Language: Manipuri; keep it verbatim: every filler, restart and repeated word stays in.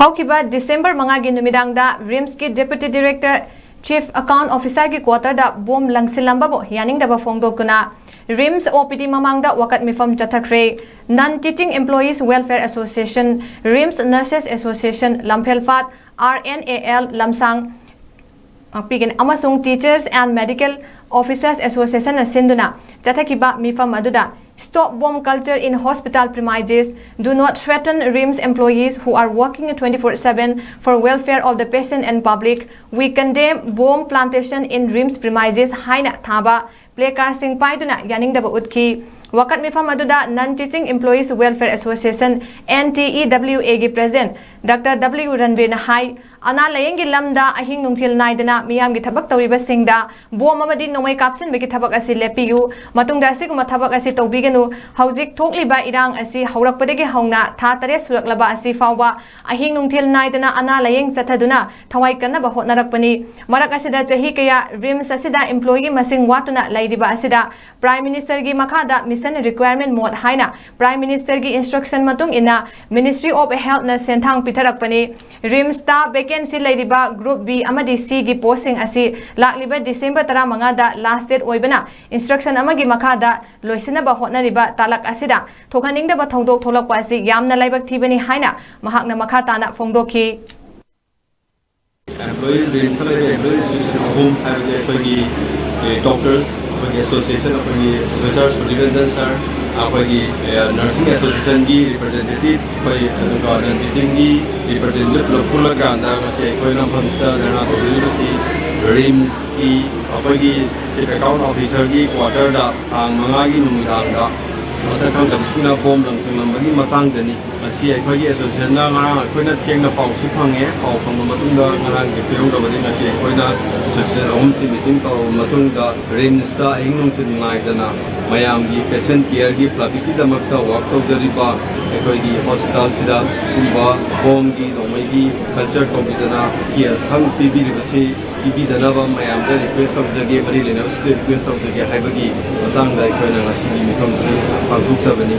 ꯍꯧꯈꯤꯕ ꯗꯤꯁꯦꯝꯕꯔ ꯃꯉꯥꯒꯤ ꯅꯨꯃꯤꯗꯥꯡꯗ ꯔꯤꯝꯁꯀꯤ ꯗꯦꯄ꯭ꯌꯨꯇꯤ ꯗꯤꯔꯦꯛꯇꯔ ꯆꯤꯐ ꯑꯦꯀꯥꯎꯟ ꯑꯣꯐꯤꯁꯥꯔꯒꯤ ꯀ꯭ꯋꯥꯇꯔꯗ ꯕꯣꯝ ꯂꯪꯁꯤꯜꯂꯝꯕꯕꯨ ꯌꯥꯅꯤꯡꯗꯕ ꯐꯣꯡꯗꯣꯛꯇꯨꯅ ꯔꯤꯝꯁ ꯑꯣ ꯄꯤ ꯗꯤ ꯃꯃꯥꯡꯗ ꯋꯥꯀꯠ ꯃꯤꯐꯝ ꯆꯠꯊꯈ꯭ꯔꯦ꯫ Non teaching employees welfare association, RIMS nurses association, Lamphelpat, R N A L, ꯂꯝꯁꯥꯡ ꯉꯥꯛꯄꯤꯒꯅꯤ ꯑꯃꯁꯨꯡ Teachers and Medical Officers Association ꯅ ꯁꯤꯟꯗꯨꯅ ꯆꯠꯊꯈꯤꯕ ꯃꯤꯐꯝ ꯑꯗꯨꯗ Stop bomb culture in hospital premises. Do not threaten RIMS employees who are working twenty-four seven for welfare of the patient and public. We condemn bomb plantation in RIMS premises ꯍꯥꯏꯅ ꯊꯥꯕ ꯄ꯭ꯂꯦ ꯀꯥꯔꯗꯁꯤꯡ ꯄꯥꯏꯗꯨꯅ ꯌꯥꯅꯤꯡꯗꯕ ꯎꯠꯈꯤ꯫ ꯋꯥꯀꯠ ꯃꯤꯐꯝ ꯑꯗꯨꯗ non teaching employees welfare association, N T E W ꯑꯦꯒꯤ ꯄ꯭ꯔꯦꯁꯤꯗꯦꯟꯠ ꯗꯥꯛꯇꯔ ꯗꯕ꯭ꯂꯤꯎ ꯔꯟꯕꯤꯔꯅ ꯍꯥꯏ, ꯑꯅꯥ ꯂꯥꯌꯦꯡꯒꯤ ꯂꯝꯗ ꯑꯍꯤꯡ ꯅꯨꯡꯊꯤꯜ ꯅꯥꯏꯗꯅ ꯃꯤꯌꯥꯝꯒꯤ ꯊꯕꯛ ꯇꯧꯔꯤꯕꯁꯤꯡꯗ ꯕꯣꯝ ꯑꯃꯗꯤ ꯅꯣꯡꯃꯩ ꯀꯥꯞꯁꯤꯟꯕꯒꯤ ꯊꯕꯛ ꯑꯁꯤ ꯂꯦꯞꯄꯤꯌꯨ꯫ ꯃꯇꯨꯡꯗ ꯑꯁꯤꯒꯨꯝꯕ ꯊꯕꯛ ꯑꯁꯤ ꯇꯧꯕꯤꯒꯅꯨ꯫ ꯍꯧꯖꯤꯛ ꯊꯣꯛꯂꯤꯕ ꯏꯔꯥꯡ ꯑꯁꯤ ꯍꯧꯔꯛꯄꯗꯒꯤ ꯍꯧꯅ ꯊꯥ ꯇꯔꯦꯠ ꯁꯨꯔꯛꯂꯕ ꯑꯁꯤ ꯐꯥꯎꯕ ꯑꯍꯤꯡ ꯅꯨꯡꯊꯤꯜ ꯅꯥꯏꯗꯅ ꯑꯅꯥ ꯂꯥꯌꯦꯡ ꯆꯠꯊꯗꯨꯅ ꯊꯋꯥꯏ ꯀꯟꯅꯕ ꯍꯣꯠꯅꯔꯛꯄꯅꯤ꯫ ꯃꯔꯛ ꯑꯁꯤꯗ ꯆꯍꯤ ꯀꯌꯥ ꯔꯤꯝꯁ ꯑꯁꯤꯗ ꯏꯝꯄ꯭ꯂꯣꯌꯤꯒꯤ ꯃꯁꯤꯡ ꯋꯥꯠꯇꯨꯅ ꯂꯩꯔꯤꯕ ꯑꯁꯤꯗ ꯄ꯭ꯔꯥꯏꯝ ꯃꯤꯅꯤꯁꯇꯔꯒꯤ ꯃꯈꯥꯗ ꯃꯤꯁꯟ ꯔꯤꯀ꯭ꯋꯥꯌꯔꯃꯦꯟ ꯃꯣꯗ ꯍꯥꯏꯅ ꯄ꯭ꯔꯥꯏꯝ ꯃꯤꯅꯤꯁꯇꯔꯒꯤ ꯏꯟꯁꯇ꯭ꯔꯛꯁꯟ ꯃꯇꯨꯡ ꯏꯟꯅ ꯃꯤꯅꯤꯁꯇ꯭ꯔꯤ ꯑꯣꯐ ꯍꯦꯜꯊꯅ ꯁꯦꯟꯊꯥꯡ ꯄꯤꯊꯔꯛꯄꯅꯤ꯫ ꯔꯤꯝꯁꯇ ꯚꯦꯀꯦꯟꯁꯤ ꯂꯩꯔꯤꯕ ꯒ꯭ꯔꯨꯞ ꯕꯤ ꯑꯃꯗꯤ ꯁꯤꯒꯤ ꯄꯣꯁꯁꯤꯡ ꯑꯁꯤ ꯂꯥꯛꯂꯤꯕ ꯗꯤꯁꯦꯝꯕꯔ ꯇꯔꯥꯃꯉꯥꯗ ꯂꯥꯁ ꯗꯦꯠ ꯑꯣꯏꯕꯅ ꯏꯟꯁꯇ꯭ꯔꯛꯁꯟ ꯑꯃꯒꯤ ꯃꯈꯥꯗ ꯂꯣꯏꯁꯤꯟꯅꯕ ꯍꯣꯠꯅꯔꯤꯕ ꯇꯥꯂꯛ ꯑꯁꯤꯗ ꯊꯣꯛꯍꯟꯅꯤꯡꯗꯕ ꯊꯧꯗꯣꯛ ꯊꯣꯛꯂꯛꯄ ꯑꯁꯤ ꯌꯥꯝꯅ ꯂꯥꯏꯕꯛ ꯊꯤꯕꯅꯤ ꯍꯥꯏꯅ ꯃꯍꯥꯛꯅ ꯃꯈꯥ ꯇꯥꯅ ꯐꯣꯡꯗꯣꯛꯈꯤ꯫ ꯑꯦꯝꯄ꯭ꯂꯣꯌꯤꯁ, ꯔꯤꯝꯁꯇ ꯂꯩꯕ ꯑꯦꯝꯄ꯭ꯂꯣꯌꯤ ꯏꯟꯁꯇꯤꯇ꯭ꯌꯨꯁꯟ ꯑꯍꯨꯝ, ꯍꯥꯏꯕꯗꯤ ꯑꯩꯈꯣꯏꯒꯤ ꯗꯣꯛꯇꯔꯁ, ꯑꯩꯈꯣꯏꯒꯤ ꯑꯦꯁꯣꯁꯤꯌꯦꯁꯟ, ꯑꯩꯈꯣꯏꯒꯤ ꯄ꯭ꯔꯣꯐꯦꯁꯔ ꯁꯨꯔꯖꯤꯔꯟꯖꯟ ꯁꯥꯔ, ꯑꯩꯈꯣꯏꯒꯤ ꯅꯔꯁꯤꯡ ꯑꯦꯁꯣꯁꯤꯌꯦꯁꯟꯒꯤ ꯔꯤꯄ꯭ꯔꯖꯦꯟꯇꯦꯇꯤꯚ, ꯑꯩꯈꯣꯏ ꯑꯗꯨꯒ ꯅꯟ ꯇꯤꯆꯤꯡꯒꯤ ꯔꯤꯄ꯭ꯔꯖꯦꯟꯇꯦꯇꯤꯚ ꯄꯨꯂꯞ ꯄꯨꯜꯂꯀꯥꯟꯗ ꯉꯁꯤ ꯑꯩꯈꯣꯏꯅ ꯃꯐꯝꯁꯤꯗ ꯙꯔꯅꯥ ꯇꯧꯖꯔꯤꯕꯁꯤ ꯔꯤꯝꯁꯀꯤ ꯑꯩꯈꯣꯏꯒꯤ ꯆꯤꯐ ꯑꯦꯀꯥꯎꯟ ꯑꯣꯐꯤꯁꯔꯒꯤ ꯀ꯭ꯋꯥꯇꯔꯗ ꯇꯥꯡ ꯃꯉꯥꯒꯤ ꯅꯨꯃꯤꯗꯥꯡꯗ ꯃꯁꯛ ꯈꯪꯗꯕꯁꯤꯡꯅ ꯕꯣꯝ ꯂꯪꯁꯤꯜꯂꯝꯕꯒꯤ ꯃꯇꯥꯡꯗꯅꯤ꯫ ꯃꯁꯤ ꯑꯩꯈꯣꯏꯒꯤ ꯑꯦꯁꯣꯁꯤꯌꯦꯁꯟꯅ ꯉꯔꯥꯡ ꯑꯩꯈꯣꯏꯅ ꯊꯦꯡꯅ ꯄꯥꯎꯁꯤ ꯐꯪꯉꯦ꯫ ꯄꯥꯎ ꯐꯪꯕ ꯃꯇꯨꯡꯗ ꯉꯔꯥꯡꯒꯤ ꯄꯤꯔꯧꯅꯕꯅꯤ꯫ ꯉꯁꯤ ꯑꯩꯈꯣꯏꯅ ꯑꯦꯁꯣꯁꯤꯌꯦꯁꯟ ꯑꯍꯨꯝꯁꯤ ꯃꯤꯇꯤꯡ ꯇꯧꯔꯕ ꯃꯇꯨꯡꯗ ꯔꯤꯝꯁꯇ ꯑꯍꯤꯡ ꯅꯨꯡꯊꯤꯜ ꯅꯥꯏꯗꯅ ꯃꯌꯥꯝꯒꯤ ꯄꯦꯁꯦꯟ ꯀꯤꯌꯔꯒꯤ ꯄ꯭ꯂꯥꯕꯤꯛꯀꯤꯗꯃꯛꯇ ꯋꯥꯛ ꯇꯧꯖꯔꯤꯕ ꯑꯩꯈꯣꯏꯒꯤ ꯍꯣꯁꯄꯤꯇꯥꯜꯁꯤꯗ ꯁꯤꯒꯨꯝꯕ ꯕꯣꯝꯒꯤ ꯅꯣꯡꯃꯩꯒꯤ ꯀꯜꯆꯔ ꯇꯧꯕꯤꯗꯅ ꯀꯤꯌꯔ ꯈꯪ ꯄꯤꯕꯤꯔꯤꯕꯁꯤ ꯄꯤꯕꯤꯗꯅꯕ ꯃꯌꯥꯝꯗ ꯔꯤꯀ꯭ꯋꯦꯁ ꯇꯧꯖꯒꯦ, ꯃꯔꯤ ꯂꯩꯅꯕꯁꯤꯡꯗ ꯔꯤꯀ꯭ꯋꯦꯁ ꯇꯧꯖꯒꯦ ꯍꯥꯏꯕꯒꯤ ꯃꯇꯥꯡꯗ ꯑꯩꯈꯣꯏꯅ ꯉꯁꯤꯒꯤ ꯃꯤꯐꯝꯁꯤ ꯄꯥꯡꯊꯣꯛꯆꯕꯅꯤ꯫